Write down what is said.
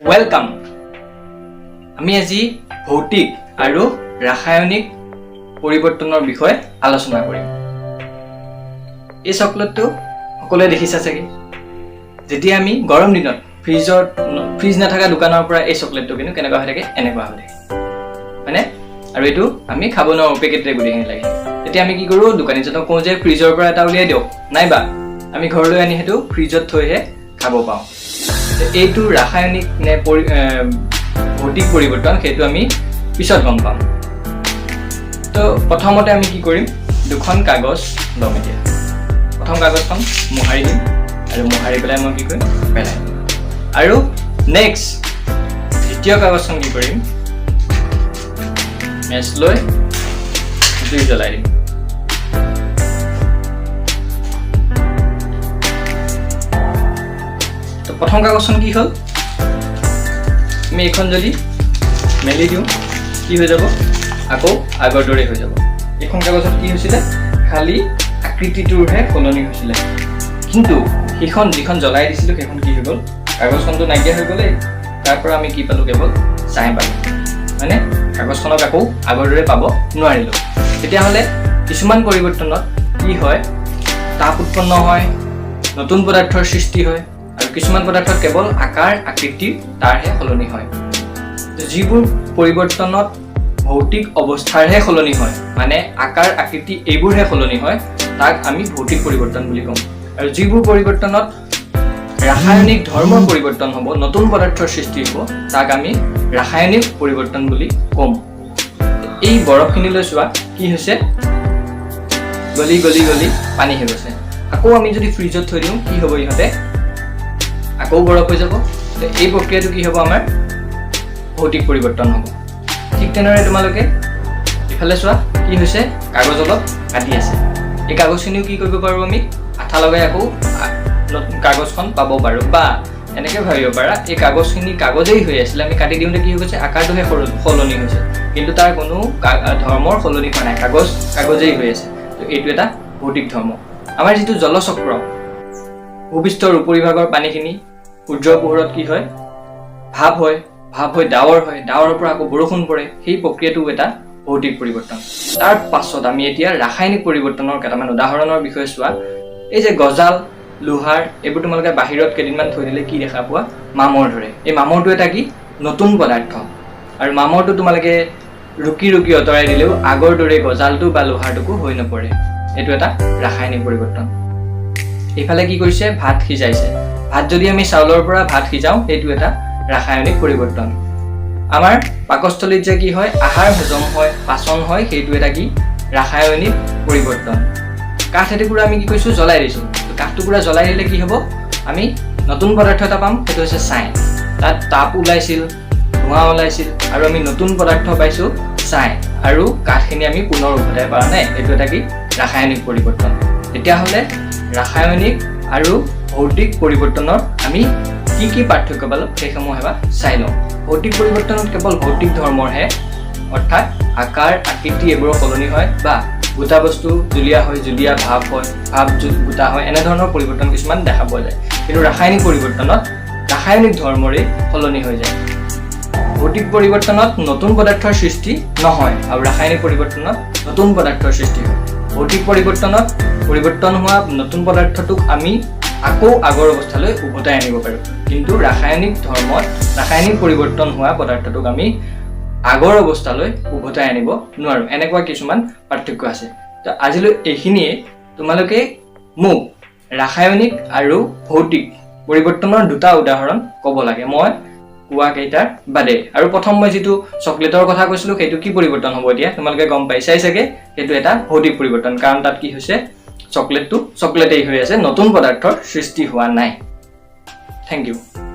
Welcome. আমি আজি ভৌতিক আৰু ৰাসায়নিক পৰিৱৰ্তনৰ বিষয়ে আলোচনা কৰিম। এই চকলেটটো সকলোৱে দেখিছা চাগে। যেতিয়া আমি গৰম দিনত ফ্ৰিজত, ফ্ৰিজ নথকা দোকানৰ পৰা এই চকলেটটো কিনো, কেনেকুৱা হৈ থাকে? এনেকুৱা হৈ থাকে, হয়নে? আৰু এইটো আমি খাব নোৱাৰোঁ, পেকেটৰে গোটেইখিনি লাগে। তেতিয়া আমি কি কৰোঁ? দোকানীজনক কওঁ যে ফ্ৰিজৰ পৰা এটা উলিয়াই দিয়ক, নাইবা আমি ঘৰলৈ আনি সেইটো ফ্ৰিজত থৈহে খাব পাওঁ। এইটো ৰাসায়নিক নে ভৌতিক পৰিৱৰ্তন, সেইটো আমি পিছত গম পাম। তো প্ৰথমতে আমি কি কৰিম? দুখন কাগজ ল'ম। এতিয়া প্ৰথম কাগজখন মোহাৰি দিম আৰু মোহাৰি পেলাই মই কি কৰিম? পেলাই দিম। আৰু নেক্সট দ্বিতীয় কাগজখন কি কৰিম? মেচ লৈ জুই জ্বলাই দিম। তো প্ৰথম কাগজখন কি হ'ল? আমি এইখন যদি মেলি দিওঁ, কি হৈ যাব? আকৌ আগৰ দৰে হৈ যাব। এইখন কাগজত কি হৈছিলে? খালি আকৃতিটোৰহে সলনি হৈছিলে। কিন্তু সেইখন যিখন জ্বলাই দিছিলোঁ, সেইখন কি হৈ গ'ল? কাগজখনটো নাইকিয়া হৈ গ'লেই। তাৰ পৰা আমি কি পালোঁ? কেৱল ছাই পালোঁ, হয়নে? কাগজখনক আকৌ আগৰ দৰে পাব নোৱাৰিলোঁ। তেতিয়াহ'লে কিছুমান পৰিৱৰ্তনত কি হয়? তাপ উৎপন্ন হয়, নতুন পদাৰ্থৰ সৃষ্টি হয় আৰু কিছুমান পদাৰ্থত কেৱল আকাৰ আকৃতিৰ তাৰহে সলনি হয়। যিবোৰ পৰিৱৰ্তনত ভৌতিক অৱস্থাৰহে সলনি হয়, মানে আকাৰ আকৃতি এইবোৰহে সলনি হয়, তাক আমি ভৌতিক পৰিৱৰ্তন বুলি কওঁ। আৰু যিবোৰ পৰিৱৰ্তনত ৰাসায়নিক ধৰ্মৰ পৰিৱৰ্তন হ'ব, নতুন পদাৰ্থৰ সৃষ্টি হ'ব, তাক আমি ৰাসায়নিক পৰিৱৰ্তন বুলি ক'ম। এই বৰফখিনিলৈ চোৱা, কি হৈছে? গলি গলি গলি পানী হৈ গৈছে। আকৌ আমি যদি ফ্ৰিজত থৈ দিওঁ, কি হ'ব? ইহঁতে আকৌ বৰফ হৈ যাব। এই প্ৰক্ৰিয়াটো কি হ'ব? আমাৰ ভৌতিক পৰিৱৰ্তন হ'ব। ঠিক তেনেদৰে তোমালোকে ইফালে চোৱা, কি হৈছে? কাগজ অলপ কাটি আছে। এই কাগজখিনিও কি কৰিব পাৰোঁ আমি? আঠা লগাই আকৌ নতুন কাগজখন পাব পাৰোঁ। বা এনেকৈ ভাবিব পাৰা, এই কাগজখিনি কাগজেই হৈ আছিলে, আমি কাটি দিওঁতে কি হৈ গৈছে? আকাৰটোহে সলনি হৈছে, কিন্তু তাৰ কোনো ধৰ্মৰ সলনি হোৱা নাই। কাগজ কাগজেই হৈ আছে। তো এইটো এটা ভৌতিক ধৰ্ম। আমাৰ যিটো জলচক্ৰ, ভূপৃষ্ঠৰ উপৰিভাগৰ পানীখিনি সূৰ্যৰ পোহৰত কি হয়? ভাপ হয়, ভাপ হৈ ডাৱৰ হয়, ডাৱৰৰ পৰা আকৌ বৰষুণ পৰে। সেই প্ৰক্ৰিয়াটো এটা ভৌতিক পৰিৱৰ্তন। তাৰ পাছত আমি এতিয়া ৰাসায়নিক পৰিৱৰ্তনৰ কেইটামান উদাহৰণৰ বিষয়ে চোৱা। এই যে গজাল, লোহাৰ এইবোৰ তোমালোকে বাহিৰত কেইদিনমান থৈ দিলে কি দেখা পোৱা? মামৰ ধৰে। এই মামৰটো এটা কি? নতুন পদাৰ্থ। আৰু মামৰটো তোমালোকে ৰুকি ৰুকি আঁতৰাই দিলেও আগৰ দৰে গজালটো বা লোহাৰটোকো হৈ নপৰে। এইটো এটা ৰাসায়নিক পৰিৱৰ্তন। এইফালে কি কৰিছে? ভাত সিজাইছে। ভাত যদি আমি চাউলৰ পৰা ভাত সিজাওঁ, সেইটো এটা ৰাসায়নিক পৰিৱৰ্তন। আমাৰ পাকস্থলীত যে কি হয়, আহাৰ হজম হয়, পাচন হয়, সেইটো এটা কি? ৰাসায়নিক পৰিৱৰ্তন। কাঠ এটুকুৰা আমি কি কৰিছোঁ? জ্বলাই দিছোঁ। কাঠ টুকুৰা জ্বলাই দিলে কি হ'ব? আমি নতুন পদাৰ্থ এটা পাম, সেইটো হৈছে ছাই। তাত তাপ ওলাইছিল, ধোঁৱা ওলাইছিল আৰু আমি নতুন পদাৰ্থ পাইছোঁ, ছাই। আৰু কাঠখিনি আমি পুনৰ উভতাই পৰা নাই। এইটো এটা কি? ৰাসায়নিক পৰিৱৰ্তন। তেতিয়াহ'লে ৰাসায়নিক আৰু ভৌতিক পৰিৱৰ্তনৰ আমি কি কি পাৰ্থক্য পালোঁ, সেইসমূহ এবাৰ চাই লওঁ। ভৌতিক পৰিৱৰ্তনত কেৱল ভৌতিক ধৰ্মৰহে, অৰ্থাৎ আকাৰ আকৃতি এইবোৰৰ সলনি হয় বা গোটা বস্তু জুলীয়া হয়, জুলীয়া ভাপ হয়, ভাপ গোটা হয়, এনেধৰণৰ পৰিৱৰ্তন কিছুমান দেখা পোৱা যায়। কিন্তু ৰাসায়নিক পৰিৱৰ্তনত ৰাসায়নিক ধৰ্মৰেই সলনি হৈ যায়। ভৌতিক পৰিৱৰ্তনত নতুন পদাৰ্থৰ সৃষ্টি নহয় আৰু ৰাসায়নিক পৰিৱৰ্তনত নতুন পদাৰ্থৰ সৃষ্টি হয়। ভৌতিক পৰিৱৰ্তনত পৰিৱৰ্তন হোৱা নতুন পদাৰ্থটোক আমি আকৌ আগৰ অৱস্থালৈ উভতাই আনিব পাৰোঁ, কিন্তু ৰাসায়নিক ধৰ্মত ৰাসায়নিক পৰিৱৰ্তন হোৱা পদাৰ্থটোক আমি আগৰ অৱস্থালৈ উভতাই আনিব নোৱাৰোঁ। এনেকুৱা কিছুমান পাৰ্থক্য আছে। তো আজিলৈ এইখিনিয়ে। তোমালোকে মোক ৰাসায়নিক আৰু ভৌতিক পৰিৱৰ্তনৰ দুটা উদাহৰণ ক'ব লাগে, মই কোৱা কেইটাৰ বাদে। আৰু প্ৰথম মই যিটো চকলেটৰ কথা কৈছিলোঁ, সেইটো কি পৰিৱৰ্তন হ'ব? এতিয়া তোমালোকে গম পাইছাই চাগে, সেইটো এটা ভৌতিক পৰিৱৰ্তন। কাৰণ তাত কি হৈছে? চকলেটটো চকলেটেই হৈ আছে, নতুন পদাৰ্থৰ সৃষ্টি হোৱা নাই। Thank you.